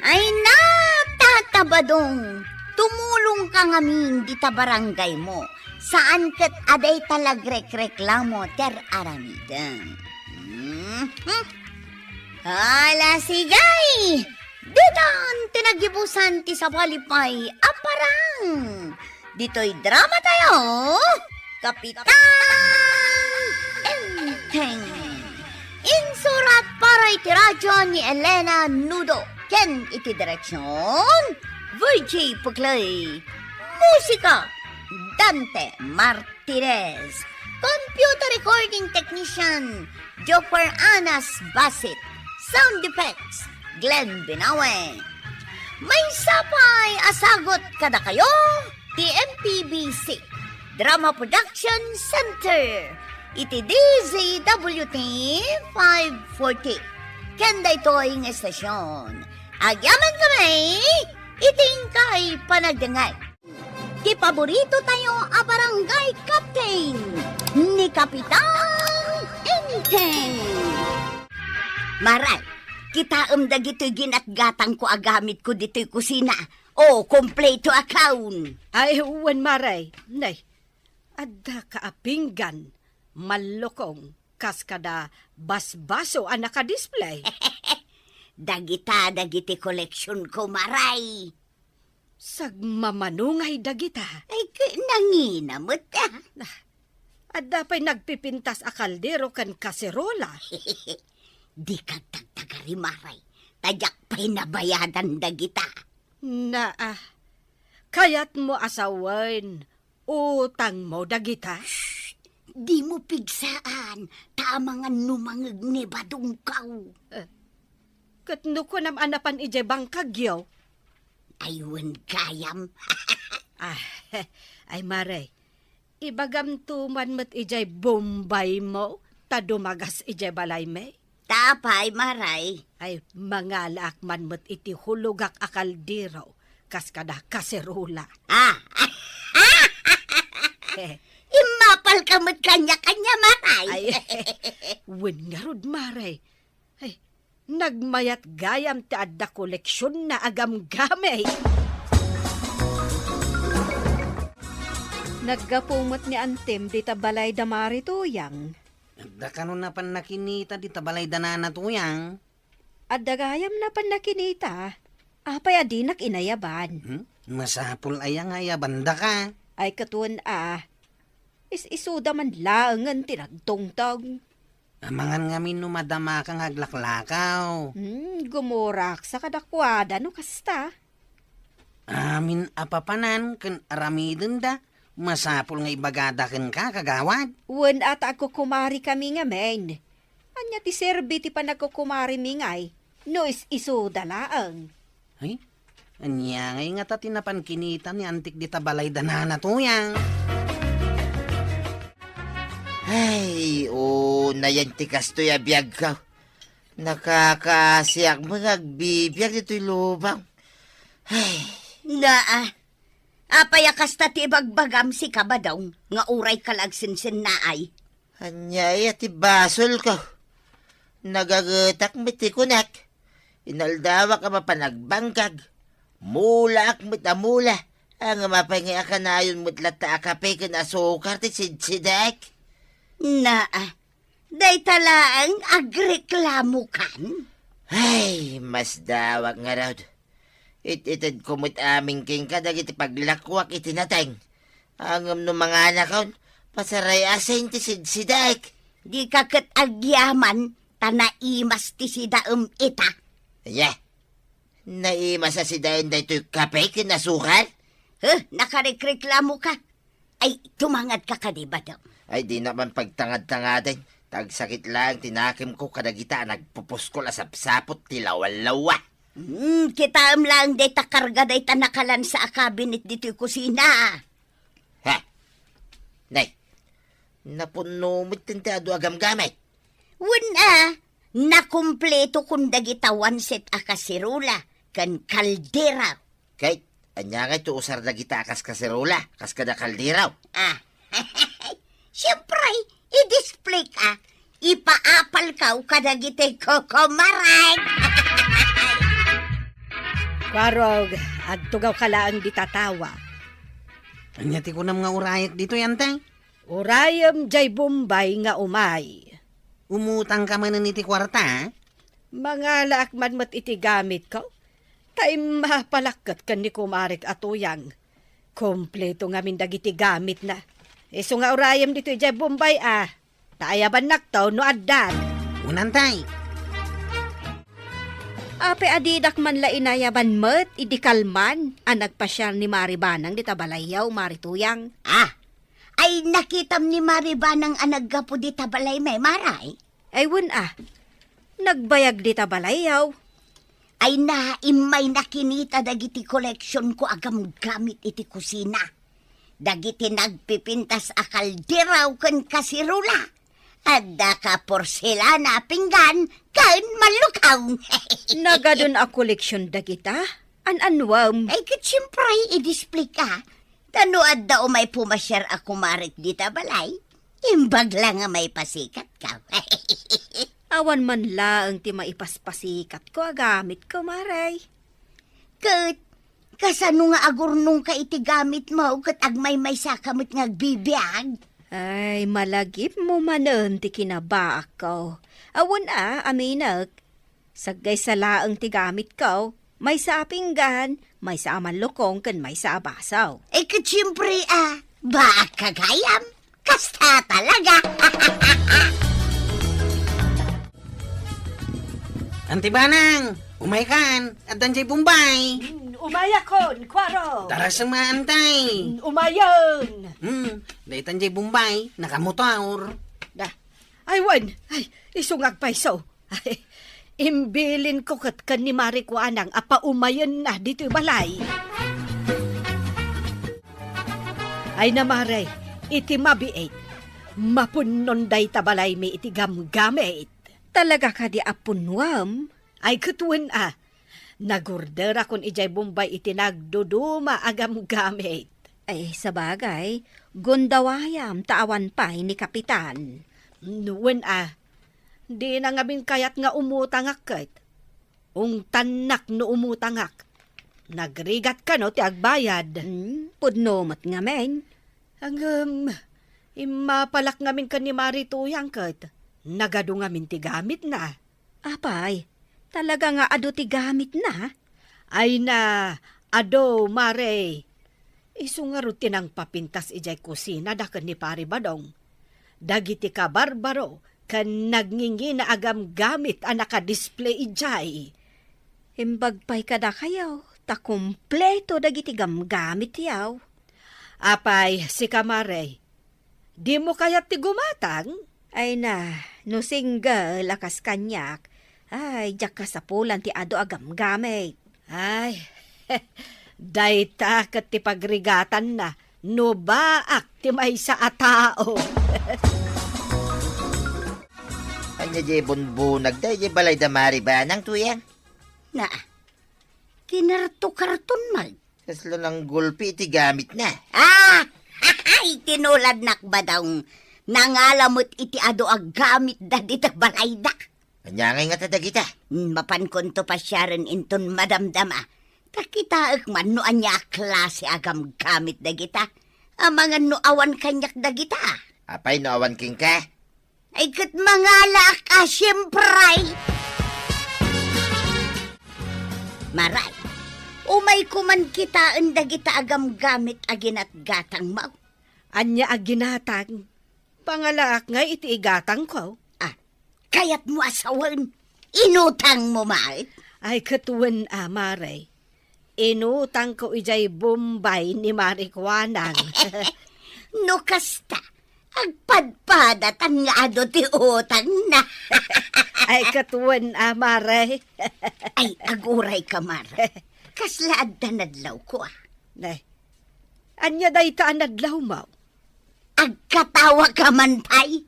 Ay na, Tata Badong, tumulongka ngamin dita barangaymo. Saan ket a dayta la agrekreklamo ti ar-aramidem. Mhm. Hala, sigay! Ditan ti nagibusan ti sabali pay a parang. Ditoy drama tayo, Kapitan Enteng. Insurat para iti radyo ni Elena Nudo ken iti direksyon, Virgie Puclay. Musika, Dante Martinez. Computer recording technician, Joffer Anas Basit. Sound effects, Glenn Binawe. Maysa pay a sagut kadakayo ti M P B C Drama Production Center iti D Z W T five forty. Ken daytoy nga estasyon, agyamankami iti inkay panagdengngeg. Ti paborito tayo a barangay captain, ni Kapitan Enteng. Maray, kitaem dagitoy ginatgatangko a gamitko ditoy kusina. O, kompleto a kaon. Ay, wen, Maray. Nay, adda ka a pinggan, mallukong, kas kada basbaso a nakadisplay. Dagita dagiti koleksionko, Maray. Sagmamano ngay dagita. Ay, k-, nangina met, ah. Ah, adda pay nagpipintas a kaldero ken kaserola. Dika agtagtagari, Maray, ta diak pay nabayadan dagita. Naa, kayatmo a sawen, utangmo dagita? Shh! Dimo pigsaan, ta amangan no mangngeg ni Badongko. Eh, ket no kunam a napan idiay bangkagyo? Ay, wen gayam. Ah, ay, Maray, ibagamto man met idiay bombaymo ta dumagas idiay balaymi. Ta apay, Maray? Ay, mangalaak man met iti hulogak a kaldero, kas kada kaserola. Ah! Immapalka met kaniak, ania, Maray? Ay, wen ngarud, Maray. Ay, nagmayat gayam ti adda koleksionna a gamgamit. Naggapu met ni Antim dita balay da Mari Tuyang. Adda kano napan nakinita dita balay da Nana Tuyang? Adda gayam napan nakinita. Apay a dinak inayaban? Hmm? Masapul aya nga ayabandaka? Ay, ket wen a. Is-isuda man laengen ti nagtungtong. Amangan ngamin no madamaka nga aglaklakaw. Hmm, gumuraksa kadakuada no kasta. Amin a papanan ken aramidenda, masapul nga ibagada kenka, kagawad. Wen a ta agkukumarikami ngamin. Ania ti serbi ti panagkukumarimi ngay no is-isuda laeng? Ay, ania ngay ngata ti napan kinita ni Antik dita balay da Nana Tuyang? Ay, unayen ti kastoy a biagko. Nakakaasiak met nga agbibiag ditoy lubang. Ay. Naa, Apay a kasta ti ibagbagam, sika, Badong, nga urayka la agsensennaay? Ania aya ti basolko? Nagagetak met ti kunak. Inaldawak a mapan agbangkag. Mulaak met a mula. Ngem apay ngay a kanayon met latta a kape ken asukar ti sidsidek? Naa, dayta laeng agreklamokan? Ay, masdawak ngarud. It-itedko met amin kenka dagiti paglakuak iti nateng. Ngem no manganakon, pasaray a sen ti sidsidek. Dika ket agyaman, ta naimas ti sidaem ita. Aya, naimas a sidaem daytoy kape ken asukar? Huh, nakarikreklamoka. Ay, tumangadka kadi, Badong? Ay, dina man pagtangad-tangaden. Ta agsakit laeng ti nakemko kadagita a nagpupuskol a sapsaput ti lawlawa. Hmm, kitaem laeng dayta karga dayta nakalansa a kabinet ditoy kusina. Ha? Nay, napunno met ti adu a gamgamit? Wen a, nakumpleto kun dagita one set a kaserola ken kaldera. Ket, ania ngay ti usar dagita a kas kaserola, kas kada kaldero? Ah, siempre, i-display ka, ipaapal ka kadagiti kukumarek. Kuarog, agtugawka laeng dita tawa. Ania ti kunam nga urayek ditoy, Antay? Urayem jay Bombay nga umay. Umutangka manen iti kuarta? Mangalaak man met iti gamitko. Ta immapalak ket ken ni kumarek a Tuyang. Kompleto ngamin dagiti gamitna. Isu nga urayem ditoy jay Bombay a. Ta ayabannakto no addan. Unantay. Apay a didak man la inayaban met idi kalman a nagpasiar ni Mari Banang dita balayyo, Mari Tuyang? Ah, ay nakitam ni Mari Banang a naggapu dita balaymi, Maray? Ay, wen a. Nagbayag dita balayyo. Ay na, immay nakinita dagiti koleksionko a gamgamit iti kusina. Dagiti nagpipintas a kaldero ken kaserola. Adda ka porselana a pinggan ken mallukaw. Nagadun a koleksion dagita? An-anuam? Ay, ket siempre, i-display ka. Ta no adda umay pumasiar a kumarek dita balay, imbag la nga maipasikat ka. Awan man laeng ti maipaspasikatko a gamitko, Maray. Ket, kasano nga agurnongka iti gamitmo ket agmaymaysaka met nga agbibiag? Ay, malagipmo manen ti kinabaakko. Awan a, aminek. Saggaysa laeng ti gamitko. Maysa a pinggan, maysa a mallukong, ken maysa a baso. Eh, ket siempre, ah, baak ka gayam. Kasta talaga. Anti Banang, umaykan, addan jay Bombay. Hmm, umayakon, Kuaro. Tara suma, Antay. Hmm, umayon. Hmm, daytan jay Bombay, nakamotor. Da. Ay, wen, ay, isu nga agpayso. Ay, imbilinko ket ken ni Mari Kuanang a paumayenna ditoy balay. Ay na, Mare, iti mabiit, mapunnon dayta balaymi iti gamgamit. Talaga kadi a punnuam? Ay, ket wen a, nagorderakon idiay Bombay iti nagduduma a gamgamit. Ay, sabagay, gundawayam ta awan pay ni Kapitan. Wen a, dina ngamin kayat nga umutangak ket. Ungtannak no umutangak. Nagrigat kano ti agbayad. Hmm, pudno met ngamin. Ngem, immapalak ngamin ken ni Mari Tuyang ket nagadu ngamin ti gamitna. Apay, talaga nga adu ti gamitna? Ay na, adu, Mare. Isu ngarud ti nangpapintas idiay kusina da ken ni Pari Badong. Dagiti kabarbaro ken nagngingina a gamgamit a nakadisplay idiay. Imbag pay kadakayo, ta kompleto dagiti gamgamitayo. Apay, sika, Mare, dimo kayat ti gumatang? Ay na, no single a kas kaniak, ay, diak kasapulan ti adu a gamgamit. Ay, dayta ket ti pagrigatanna no baak ti maysa a tao. Ania diay bunbunag daydiay balay da Mari Banang, Tuyang? Na, kinarto-karton man. Kasla nanggulpi iti gamitna. Ah! Ay, tinuladnak, Badong. Nangala met iti adu a gamitda dita balayda. Ania ngay ngata dagita? Hmm, mapankonto pasiaren inton madamdama. Ta kitaek man no ania a klase a gamgamit dagita. Amangan no awan kaniak dagita. Apay no awan kenka? Ay, ket mangalaak a siempre. Maray, umayko man kitaen dagita a gamgamit a ginatgatangmo. Ania a ginatang? Pangalaak ngay iti igatangko. Ah, kayatmo a sawen, inutangmo met? Ay, ket wen a, Mare. Inutangko idiay Bombay ni Mari Kuanang. No kasta, agpadpadatan nga adu ti utangna. Ay, ket wen a, Mare. Ay, agurayka, Mare. Kasla adda nadlawko, ah. Ne. Ania dayta a nadlawmo? Agkatawaka man pay?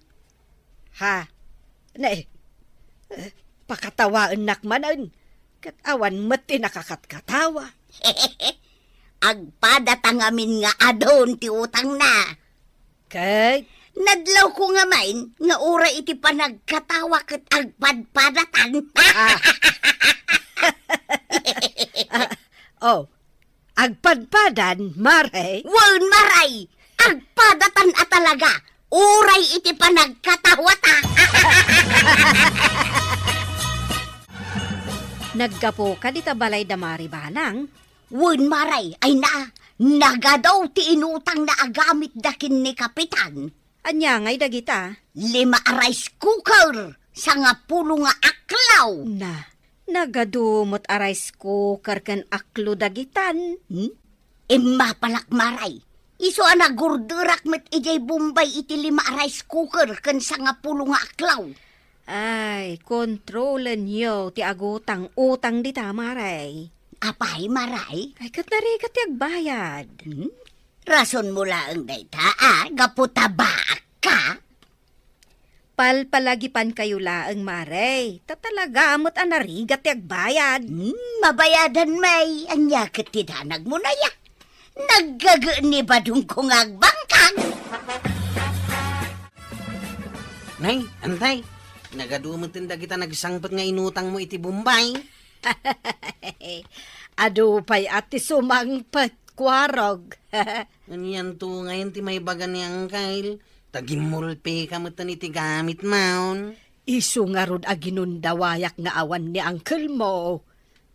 Ha? Ne, eh, pakatawaennak manen, ket awan met ti nakakatkatawa. Agpadatan ngamin nga adun ti utangna. Ket? Nadlawko ngamin nga uray iti panagkatawa ket agpadpadatan. Ah. Ah, oh, agpadpadan, Mare? Wen, Maray! Agpadatan a talaga, uray iti panagkatawata. Naggapuka dita balay da Mari Banang? Wen, Maray, ay na, nagadu ti inutangna a gamitda ken ni Kapitan. Ania ngay dagita? Lima a rice cooker, sangapulo nga aklaw. Na, nagadu met a rice cooker ken aklo dagitan. Hmm? Immapalak, Maray. Isu a nagurderak met idiay Bombay iti lima a rice cooker ken sangapulo nga aklaw. Ay, kontrolenyo ti agutang-utang dita, Maray. Apay, Maray? Ay, ket narigat ti agbayad. Hmm? Rasonmo laeng dayta, a, gapu ta baakka. Palpalagipankayo laeng, Maray. Ta talaga met a narigat ti agbayad. Hmm, mabayadan, May. Ania ket ti danagmo, Nay, a? Naggaget ni Badongko nga agbangkag. Nay, antay. Nagadu met dagita nagsangpet nga inutangmo iti Bombay. Adu pay a ti sumangpet, Kuarog. Anianto ngayen ti maibaga ni Angkel? Ta gimmulpika metten iti gamitmon. Isu ngarud a ginundawayak nga awan ni Angkelmo.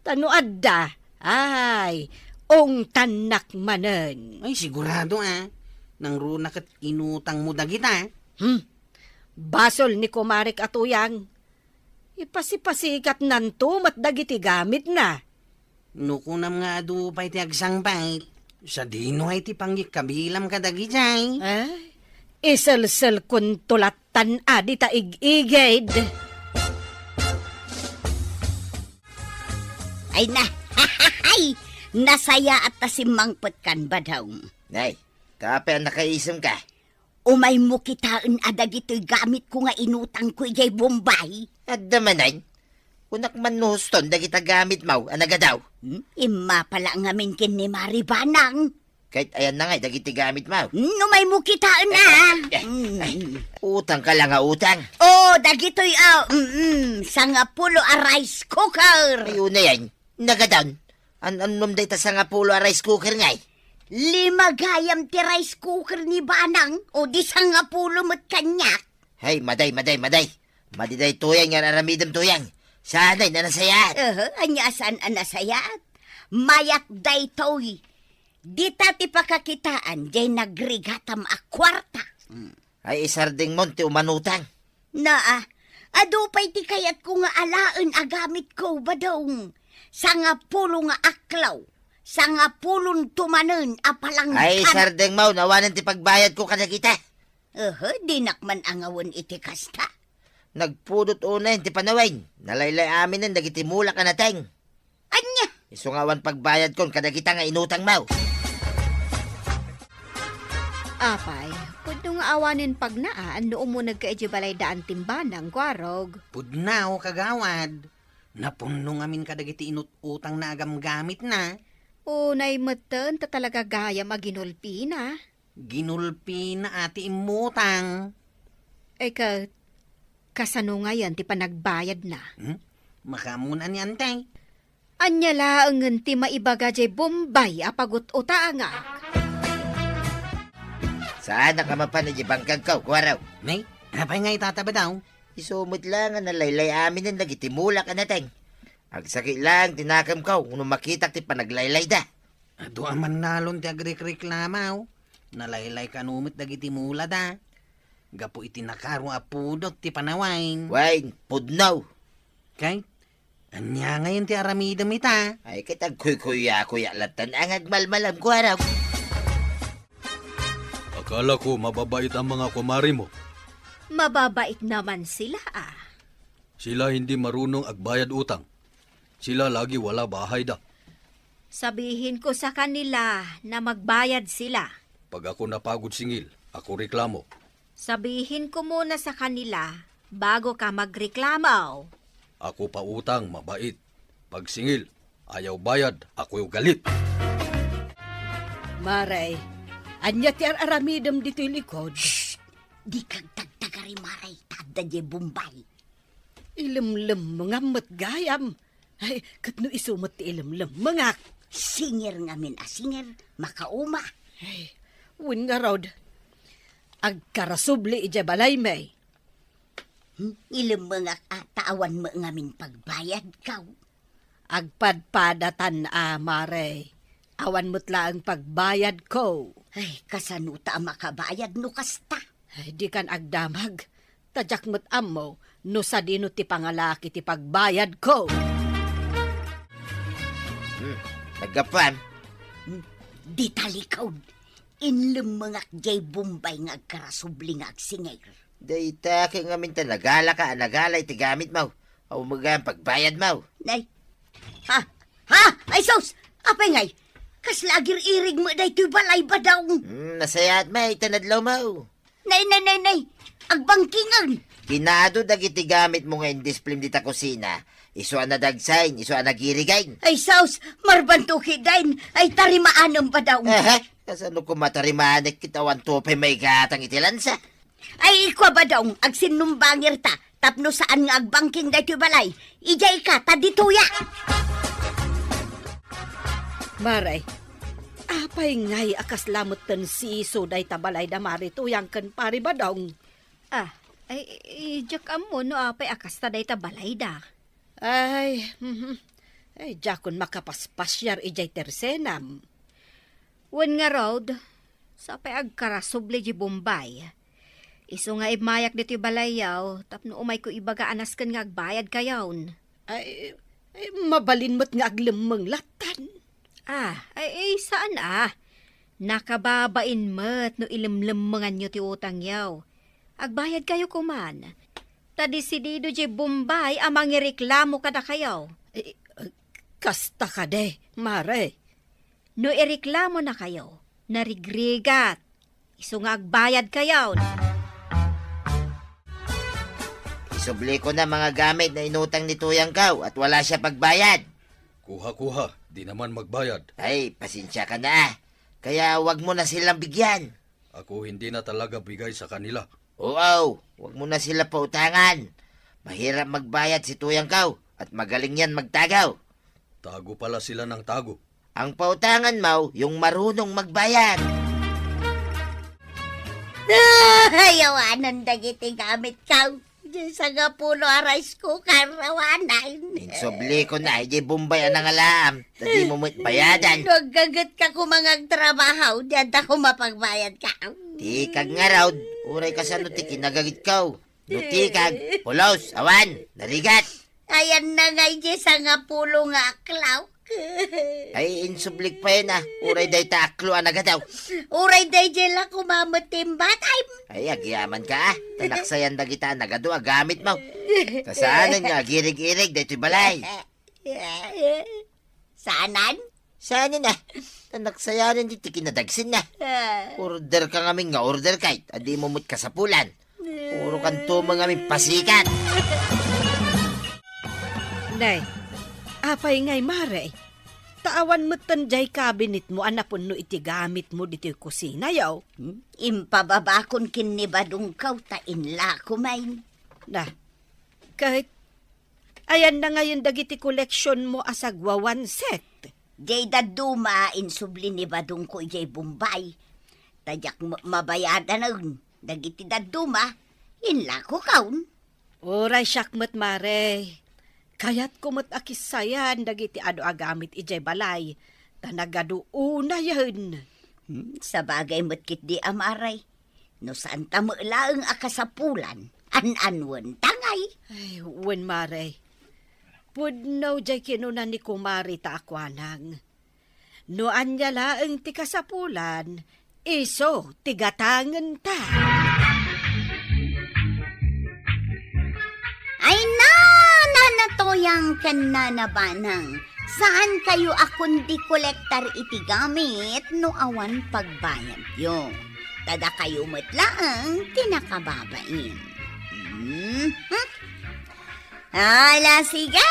Ta no adda, ay, ungtannak manen. Ay, sigurado, a. Nangruna ket inutangmo dagita. Hmm. Basol ni kumarek a Tuyang. Ipasipasikatnanto met dagiti gamitna. No kunam nga adu pay ti agsangpet, sadino ay ti pangikkabilam kadagijay? Eh, iselselkonto lattan a dita ig-igid. Ay na, ay, nasayaat ta simmangpetkan, Badong. Nay, ta apay a nakaisemka? Umaymo kitaen a dagitoy gamitko nga inutangko idiay Bombay. Adda manen? Kunak man no huston dagita gamitmo a nagadu. Hmm? Immapala ngamin ken ni Mari Banang. Ket ayanna ngay dagiti gamitmo? Hmm, umaymo kitaen a. Eh, eh, eh. Hmm. Utangka la nga utang. Oh, dagitoy, oh, mm, mm, sangapulo a rice cooker. Ay, unayen. Nagadun. An-, annom dayta sangapulo a rice cooker ngay? Lima gayam ti rice cooker ni Banang, o di sangapulo met kaniak. Hay, maday, maday, maday. Madi daytoyen nga aramidem, Tuyang. Saanay a nasayaat. Aha, ania a saan a nasayaat? Mayat daytoy. Dita ti pakakitaan, diay nagrigatam a kuarta. Hmm. Ay, isardengmon ti umanutang. Naa, adu pay ti kayatko nga alaen a gamitko, Badong. Sangapulo nga aklaw, sangapulonto manen a palangkan. Ay, isardengmo, awanen ti pagbayadko kadagita. Aha, dinak man angawen iti kasta. Nagpudot unayen ti panawen. Nalaylay-aminen dagiti mulak a nateng. Ania? Isu nga awan pagbayadkon kadagita nga inutangmo. Apay, pudno nga awanen pagnaan no umunegka idiay balay da Antim Banang, Kuarog. Pudno, kagawad. Napunno ngamin kadagiti inut-utangna a gamgamitna. Unay metten ta talaga gayam a ginulpina. Ginulpina a ti immutang. E ket, kasano ngayen ti panagbayadna? Hmm? Makaammoan ni Antay. Ania laengen ti maibaga diay Bombay a pagut-utangak? Saanak a mapan idiay bangkagko, kuaraw. Nay, apay nga itata, Badaw? Isu met la nga nalaylay aminen dagiti mulak a nateng. Agsakit laeng ti nakemko no makitak ti panaglaylayda. Adu a mannalon ti agrikreklamo. Nalaylay kano met dagiti mulada. Gapu iti nakaro a pudot ti panawain. Wain, pudno. Kay, ania ngayen ti aramidem ita? Ay, ket agkuykuyakuya lattan a nga agmalmalam, kuaraw. Akalako mababait ang mga kumari mo. Mababait naman sila, ah. Sila hindi marunong agbayad utang. Sila lagi wala bahayda. Sabihin ko sa kanila na magbayad sila. Pag ako napagod singil, ako reklamo. Sabihin ko muna sa kanila bago ka magreklamo. Ako pautang, mabait. Pag singil, ayaw bayad, ako galit. Mare, ania ti ar-aramidem ditoy likod? Shh! Dika agtagtagari, Mare, ta adda diay Bombay. Ilemlemmengam met gayam. Ay, ket no isu met ti ilemlemmengak. Singer ngamin a singer, makauma. Ay, wen ngarud, agkarasubli idiay balaymi. Hmm? Ilemmengak a ta awan met ngamin pagbayadko. Agpadpadatan a, Mare. Awan met laeng pagbayadko. Ay, kasano ta a makabayad no kasta? Ay, dikan agdamag. Ta diak met ammo no sadino ti pangalaki ti pagbayadko. Hmm, naggapuam? Hmm, di talikod. Inlemmengak diay Bombay nga agkarasubli nga agsinger. Dayta ket ngamin ta nagalaka a nagala iti gamitmo. Awan met gayam pagbayadmo. Nay. Ha? Ha? Ay sus! Apay ngay? Kasla agir-irig met daytoy balay, Badaw. Hmm, nasayaat met ta nadlawmo. Nay, nay, nay, nay. Agbangkingen. Kinado dagiti gamitmo nga indisplem dita kusina. Isu a nadagsayen, isu a nagirigen. Ay sus! Marbanto ketdin. Ay tarimaanem, Badaw. Aha, kasano koma tarimaanek ket awanto pay maigatang iti lansa? Ay, ikua, Badaw, agsinnumbangirta tapno saan nga agbangking daytoy balay. Idiay ka, ta ditoya. Mare, apay ngay a kasla metten siso dayta balay da Mare Tuyang ken Pare Badong? Ah, ay, i-, diak ammo no apay a kasta dayta balayda. Ay, mhm. Ay, diakon makapaspasiar idiay tersenam. Wen ngarud, sapay agkarasubli di Bombay. Isu nga immayak ditoy balayyo tapno umayko ibaga a nasken nga agbayadkayon. Ay, ay, mabalin met nga aglemmeng lattan. Ah, ay, ay, saan a? Nakababain met no ilemlemmenganyo ti utangyo. Agbayadkayo koman. Ta desidido di Bombay a mangireklamo kadakayo. Eh, eh, kasta kadi, Mare. No ireklamonakayo, narigrigat. Isu nga agbayadkayon. Isubliko na mga gamit na inutang ni Tuyangkaw at wala siya pagbayad. Kuha-kuha, di naman magbayad. Ay, pasensiaka na. Kaya wag mo na silang bigyan. Ako hindi na talaga bigay sa kanila. Oo, wag mo na sila pautangan. Mahirap magbayad si Tuyangkaw at magaling yan magtagaw. Tago pala sila ng tago. Ang pautangan mo, yung marunong magbayad. Ay, awanan dagiti gamitkaw. Diay sangapulo a rice cooker, awanan. Insubli ko na, idiay Bombay a nangalaam. Ta dimo met bayadan. No aggagetka koma nga agtrabaho, di adda koma pagbayadka. Ti kag ngarud, uray kasano ti kinagagitko. No ti kag, pulos, awan, narigat. Ayan na nga idiay sangapulo nga aklawk. Ay, insublik pay na. Uray dayta aklo a nagadaw. Uray daydiay la koma met ti imbat. Ay, agyamanka, ah. Ta naksayan dagita a nagadu a gamitmo. Ta saanen nga agirig-irig daytoy balay. Saanen? Saanen, ah. Ta naksayanen ti kinadagsenna. Ah. Orderka ngamin nga orderka, ta dimo met kasapulan. Puro kanto met ngamin pasikat. Nay, apay ngay, Mare? Ta awan metten jay kabinetmo a napunno iti gamitmo ditoy kusina, yaw. Hmm? Impababakon ken ni Badongko ta inlako manen. Na, ket ayanna ngayen dagiti koleksionmo a sagwawan set? Jay dadduma insubli ni Badongko idiay Bombay. Ta diak ma-, mabayadanen dagiti dadduma, inlakokon. Uray siak met, Mare. Kayatko met a kissayan dagiti adu a gamit idiay balay, ta nagadu unayen. Hmm, sabagay met ketdi a, Mare. No saanta met laeng a kasapulan, an-anuen ta ngay. Ay, wen, Mare. Pudno jay kinuna ni Kumare ta akuanang. No ania laeng ti kasapulan, isu ti gatangenta. Ay, na, Nana Toyang ken Nana Banang, saankayo a kundi kolektar iti gamit no awan pagbayadyo. Ta dakayo met laeng ti nakababain. Mhm. Ala, sige!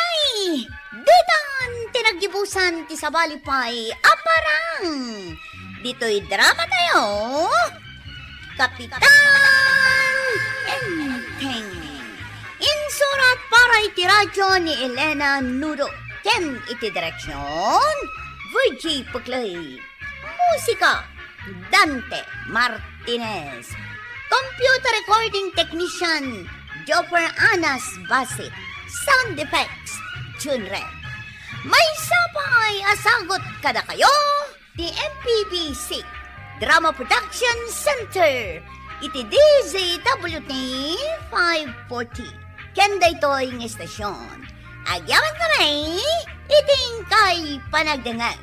Ditan ti naggibusan ti sabali pay a parang. Ditoy drama tayo, Kapitan Enteng. Insurat para iti radyo ni Elena Nudo. Ken iti direksyon, Virgie Puclay. Musika, Dante Martinez. Computer recording technician, Jopper Anas Basit. Sound effects, Jun Red. Maysa pay a sagut kadakayo ti M P B C Drama Production Center iti D Z W T five forty. Ken daytoy nga istasyon, agyaman kami iti inkay panagdengngeg.